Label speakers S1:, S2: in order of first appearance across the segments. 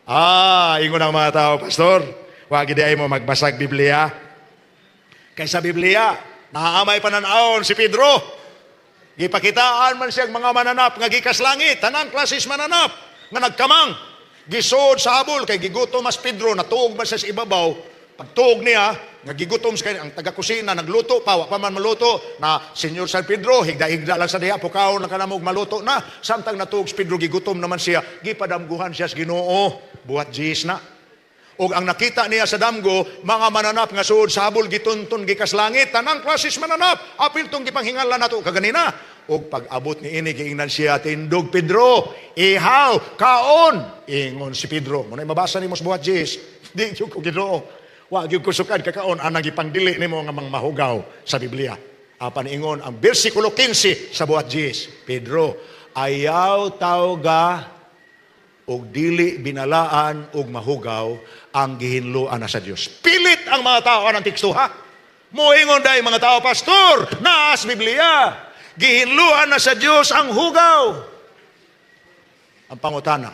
S1: Ah, ingon ang mga tao, "Pastor, wa gid ay mo magbasag Biblia." Kay sa Biblia, naamay pananawon si Pedro. Gipakitaan man siyang mga mananap nga gikas langit, tanang klases mananap nga nagkamang. Gisuod sa habol kay gigutom mas Pedro, natuog man siya sa ibabaw. Pagtuog niya, nga gigutom sa kanya, ang taga-kusina, nagluto pa, wa pa man maluto, na Senyor San Pedro, higda-higda lang sa diha, pukaw na kanamog maluto na. Samtang natuog si Pedro, gigutom naman siya, gipadamguhan siya sa Ginoo, Buhat 10 na. Og ang nakita niya sa damgo, mga mananap nga suod sa habol, gitunton gikas langit, tanang klases mananap, apil tong gipanghingalan nato kaganina. Og pag-abot ni ini, giingnan siya, "Tindog, Pedro, ihaw, kaon." Ingon si Pedro, muna mabasa nimo sa Buhat 10, "Di gyud ko, Ginoo. Wa gyud ko sukad kakaon anang gipangdili nimo nga mga mahugaw sa Biblia." Apan ingon ang bersikulo 15 sa Buhat 10, "Pedro, ayaw tawga og dili binalaan og mahugaw ang gihinloan na sa Dios." Pilit ang mga tao anang teksto, ha. Moingon dai mga tao, "Pastor, naas Biblia. Gihinloan na sa Dios ang hugaw." Ang pangutana,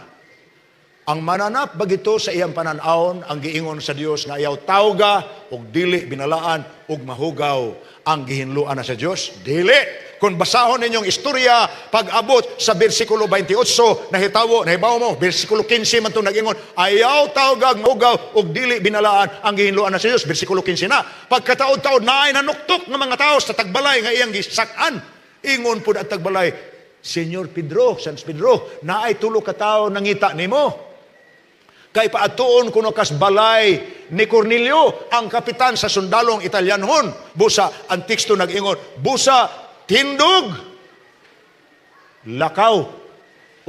S1: ang mananap ba gito sa iyang pananawon ang giingon sa Dios nga ayaw tawga og dili binalaan og mahugaw ang gihinloan na sa Dios? Dili. Kung basahon ninyong istorya, pag-abot sa bersikulo 28, nahitawo, nahibaw mo, bersikulo 15 man itong nag-ingon, ayaw tawgag mahugaw og dili binalaan ang gihinloan na sa Dios. Bersikulo 15 na. Pagkataod-taod na ay nanuktok ng mga tao sa tagbalay nga iyang gisak-an. Ingon pud ang tagbalay, "Senyor Pedro, San Pedro, naay tulo ka tawo nangita nimo. Kay paadtuon kuno kas balay ni Cornelio, ang kapitan sa sundalong Italyanhon." Busa, ang teksto nag-ingon, busa, tindog, lakaw,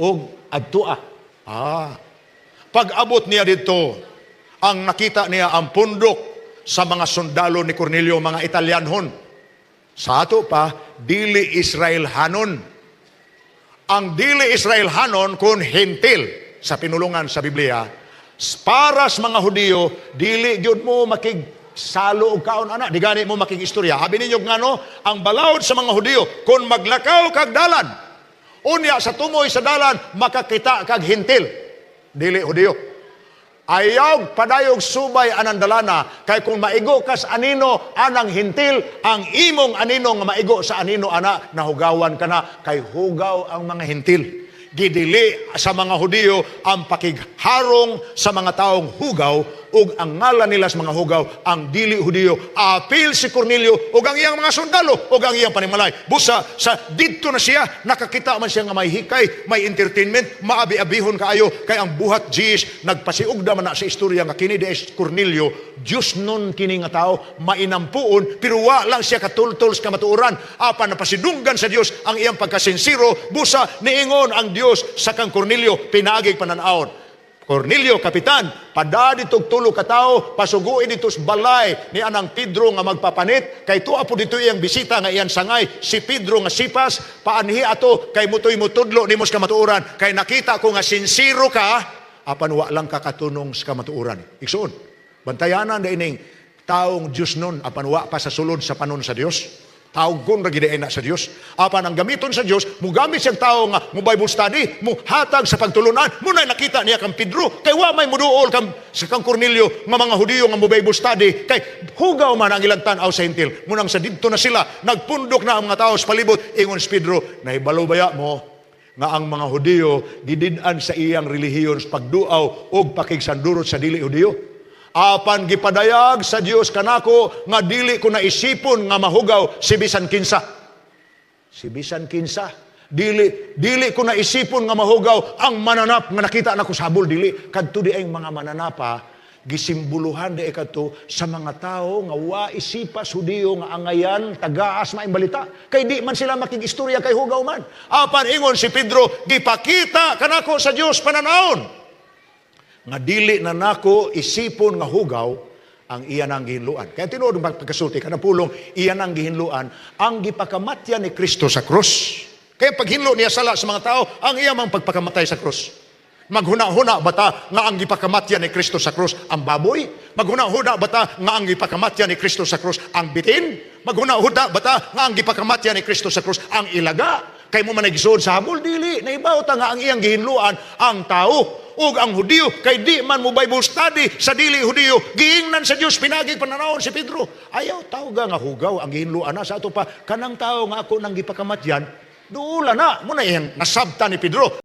S1: og adtua. Ah. Pag-abot niya dito, ang nakita niya ang pundok sa mga sundalo ni Cornelio, mga Italyanhon. Sa ato pa, dili Israelhanon. Ang dili Israelhanon kung hentil sa pinulungan sa Biblia, para sa mga Hudiyo, dili gyud mo makigsalo og kaon ana, di gani mo makig-istorya. Habi ninyo ngano, ang balaod sa mga Hudiyo, kung maglakaw kag dalan, unya sa tumoy sa dalan, makakita kag hentil, dili Hudiyo, ayaw padayog subay anang dalana, kay kung maigo kas anino anang hentil, ang imong anino nga maigo sa anino ana, nahugawan ka na, kay hugaw ang mga hentil. Gidili sa mga Hudiyo ang pakigharong sa mga taong hugaw, ug ang ngalan nila sa mga hugaw ang dili Hudiyo. Apil si Cornelio ug ang iyang mga sundalo ug ang iyang panimalay. Busa sa didto na siya, nakakita man siya nga may hikay, may entertainment, maabi-abihon kaayo, kay ang Buhat 10 nagpasiugda man na sa istorya nga kini di Cornelio, Dios nun kini nga tao, mainampuon, pero wa lang siya katultol sa kamatuoran. Apan napasidunggan sa Dios ang iyang pagkasinsiro. Busa niingon ang Dios sa kang Cornelio pinaagig pananawon, "Cornelio, kapitan, pada ditog tulo ka tawo, pasuguin dito sa balay ni anang Pedro nga magpapanit, kay tuwa po dito iyang bisita nga iyang sangay, si Pedro nga sipas, paanhi ato kay mutoy mutudlo nimo sa kamatuoran, kay nakita ko nga sinsiro ka, apan wa lang ka katunong sa kamatuoran." Igsoon, bantayanan na ining taong Diyos nun, apan wa pa sa sulod sa panon sa Dios. Tawgon ra gid na sa Dios. Apan ang gamiton sa Dios, mugamit siyang tao nga mo Bible study, mo hatag sa pagtulunan. Muna nakita niya kang Pedro, kay wa may muduol kang sa kang Cornelio nga mga Hudiyo nga mo Bible study, kay hugaw man ang ilang tan-aw sa hentil. Munang sa didto na sila, nagpundok na ang mga tao sa palibot, ingon si Pedro, "Nahibalo baya mo nga ang mga Hudiyo gidid-an sa iyang relihiyon sa pagduaw og pakigsandurot sa dili Hudiyo? Apan gipadayag sa Dios kanako nga dili ko naisipon nga mahugaw si bisan kinsa." Si bisan kinsa. Dili dili ko naisipon nga mahugaw ang mananap nga nakita nako sa habol, dili. Kadto di ay mga mananapa, gisimboluhan di kadto sa mga tao nga wa isipas Hudiyo nga angayan tagaas maayong balita. Kay di man sila makigistorya kay hugaw man. Apan ingon si Pedro, "Gipakita kanako sa Dios pananawon nga dili na nako isipon nga hugaw ang iya nang gihinluan." Kaya tinuod ang pagkasulti kanang pulong iya nang gihinluan, ang gipakamatya ni Kristo sa krus. Kaya paghinlo niya sala sa mga tao, ang iya mang pagpakamatay sa krus. Maghuna-huna bata nga ang gipakamatya ni Kristo sa krus ang baboy? Maghuna-huna bata nga ang gipakamatya ni Kristo sa krus ang bitin? Maghuna-huna bata nga ang gipakamatya ni Kristo sa krus ang ilaga? Kay mo man nagisuod sa habol, dili. Naibaw ta nga ang iyang gihinluan ang tao. Ug ang Hudiyo kay di man mo Bible study sa dili Hudiyo, giingnan sa Dios pinagi pananawon si Pedro. Ayaw tawga nga hugaw ang gihinlo ana sa ato pa kanang tawo nga ako nang gipakamatyan, duula na mo na iyang nasabta ni Pedro.